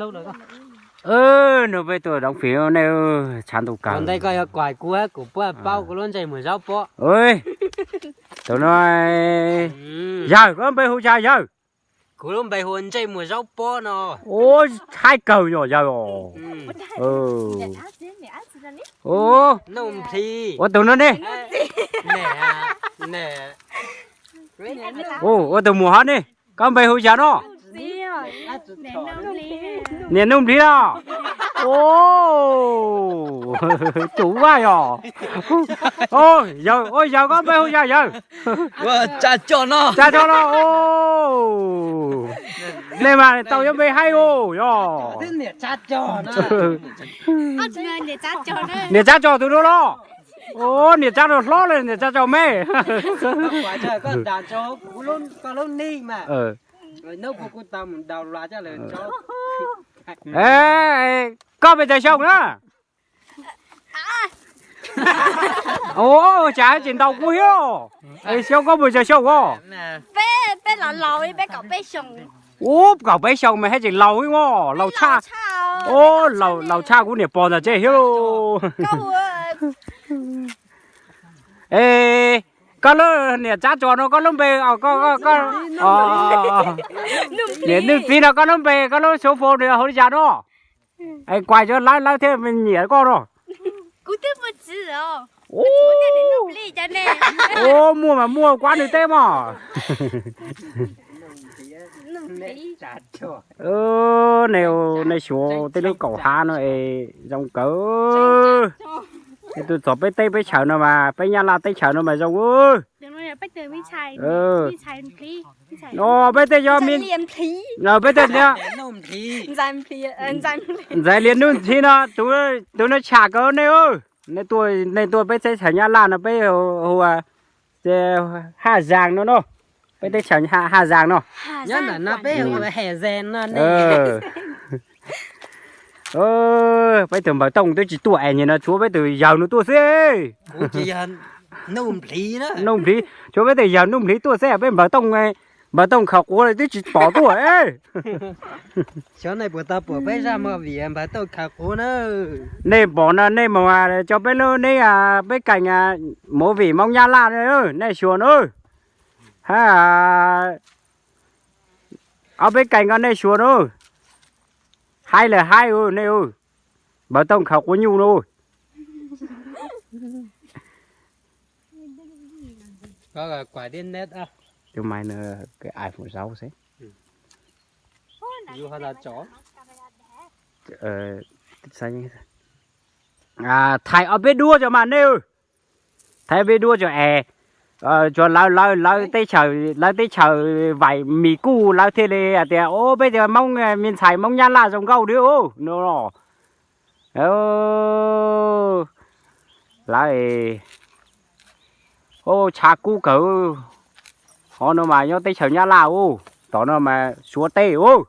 Nov peb tuaj doov fim nej, tshav ntuj kawg. Ntej koj yuav kuam kuv, kuv puab paub kuv lub ntsej muag zaub pob. Tus no yawg, koj npe hu cas yawg? Kuv lub npe hu ntsej muag zaub pob no. Ua, haib kawg yog yawg os. Ua tus no ne. Ua tus muam hov ne, koj npe hu cas no? Niam Nuj Nplhis los? Ua, cuv vaj yog. Yawg, ua yawg koj npe hu cas yawg? Tsa Tso no. Nej mas tau yuav npe haib os yog. Niam Tsav Tso tus no los? Ua, niam Tsav Tso hlob los niam Tsav Tso me? Koj npe cas xyoo na? Ua cas tsis ntaus kuv thiab? Xyoo koj puas yog xyoo os? Ua, kaum peb xyoo mas thiaj tsis laus thiab os, laus tshaj. Laus tshaj kuv niam pog ntawd thiab thiab lauj. Es koj lub niam Tsav Tso no koj lub npe, niam Nuj Txiv no koj lub npe, koj lub số phone nws hauv li cas no? Es kuas cov lawv, lawv thiaj nyiam koj no. Ua, muaj mas muaj, kuab nws teb mog. Nej, nej xyuas tej lub kaum hav no es zoo kawg. Tus txog peb teb peb chaws no mas, peb Nyab Laj teb chaws no mas zoo. No peb tej yog, peb tej, Ntxaiv Lias Nuj Ntxhi no, tus no tshaj kawg nej. Nej tuaj peb teb chaws Nyab Laj no peb hu Haj Zaas no no. Peb teb chaws Haj Zaas no. Peb tus npawg Tooj twb tsis tuaj es nim no tshuav peb tus yawg no tuaj xwb. Nuj Nplhiv, tshuav peb tus yawg Nuj Nplhiv tuaj xwb, peb npawg Tooj, npawg Tooj khaws quav twb tsis pom tuaj. Nej pom no nej mus cov peb lub neb, peb keem movie Hmoob Nyab Laj, nej xyuas na. Hab, ob peb keem ko nej xyuas na. Haib lawm haib nej, npawg Tooj khaws quav nyuj na. Tus mais iPhone sáu xwb. Thaij ob peb duab tso mas nej. Thaij ob peb duab tso es, tso lawv, lawv teb chaws, lawv teb chaws Vais Mis Kuj lawv thiaj li hais tias, o, peb cov Hmoob, me ntxhais Hmoob Nyab Laj zoo nkauj li no. Lawv, o, tshav kub kawg. Hov no mas nyob teb chaws Nyab Laj ub, tom no mas Suav teb ub.